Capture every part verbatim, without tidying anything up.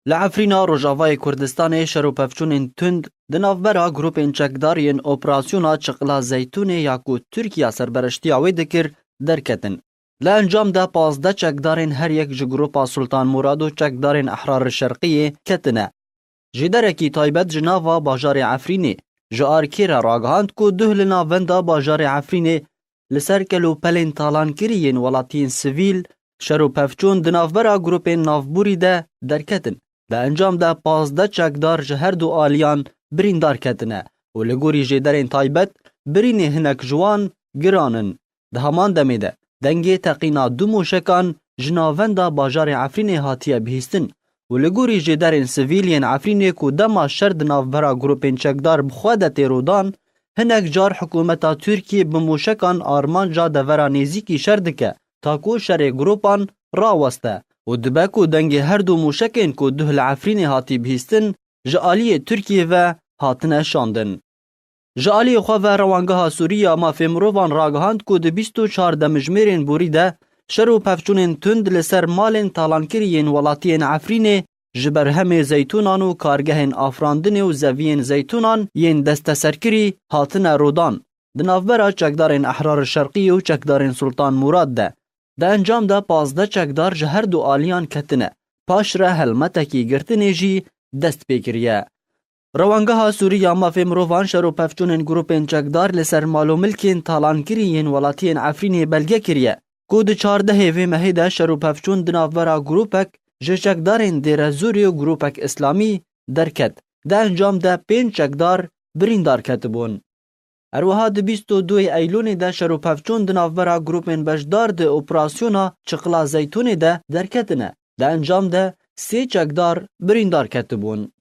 Li Efrîna Rojavayê Kurdistanê şer û pevçûnên tund di navbera grûpên çekdar yên operasyona Çiqla Zeytûnê ya ku Tirkiye serbereştiya wê dikir derketin. Li encam de pazdeh çekdarên her yek ji grûpa Sultan Murad û çekdarên Ehrar Şerqiyê ketine. Jêderekî taybet ji nava bajarê Efrînê ji arkê re ragihand ku duh li navenda bajarê Efrînê li ser kelûpelên talankirî yên welatiyên sivîl, şer û pevçûn di navbera grûpên navbûrî de derketin. Di encam de pazdeh çekdar ji her du aliyan birîndar ketine û li gorî jêderên taybet, birînê hinek ji wan giran in. Di heman demê de, dengê teqîna du mûşekan ji navenda bajarê Efrînê hatiye bihîstin û li gorî jêderên sivîl yên Efrînê ku dema şer di navbera grûpên çekdar bi xwe de tê rûdan, hinek car hikûmeta Tirkiyê bi mûşekan armanca devera nêzîkî şer dike, ta ku şerê grûpan raweste û dibe ku dengê her du mûşekên ku duh li Efrînê hatî bihîstin, ji aliyê Tirkiyê ve hatine şandin. Ji aliyê xwe ve Rewangeha Sûrî ya Mafê Mirovan ragihand ku di bîst û çar demjimêrên borî de şer û pevçûnên tund li ser malên talankirî yên welatiyên Efrînê ji berhemê zeytûnan û kargehên afirandinê û zeviyên zeytûnan yên desteserkirî hatine rûdan. Di navbera çekdarên Ehrar Şerqiyê û çekdarên Sultan Murad de, di encam de pazdeh çekdar ji her du aliyan ketine. Paşre helmetekî girtinê jî dest pê kiriye. Rewangeha Sûrî ya Mafê Mirovan şer û pevçûnên grûpên çekdar li ser mal û milkên talankirî yên welatiyên Efrînê belge kiriye ku di çardehê vê mehê de şer û pevçûn di navbera grûpek ji çekdarên Dêrezûrê û grûpek Îslamî derket. Di encam de pênc çekdar birîndar ketibûn. Her wiha di bîst û duyê Eylûnê de şer û pevçûn di navbera grûpên beşdar di operasyona Çiqla Zeytûnê de derketine. Di encam de sê çekdar birîndar ketibûn.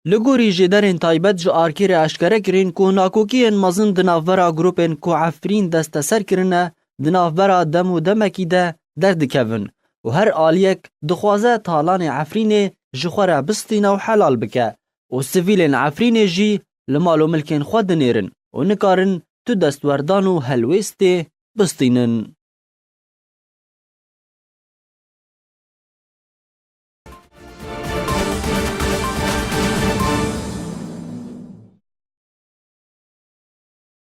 Li gorî jêderên taybet ji arkê re eşkere kirin ku nakokiyên mezin di navbera grûpên ku Efrîn desteser kirine, di navbera dem û demekî de derdikevin û her aliyek dixwaze talanê Efrînê ji xwe re bistîne û helal bike û sivîlên Efrînê jî li mal û milkên xwe dinêrin û nikarin tu destwerdan û helwêstê bistînin.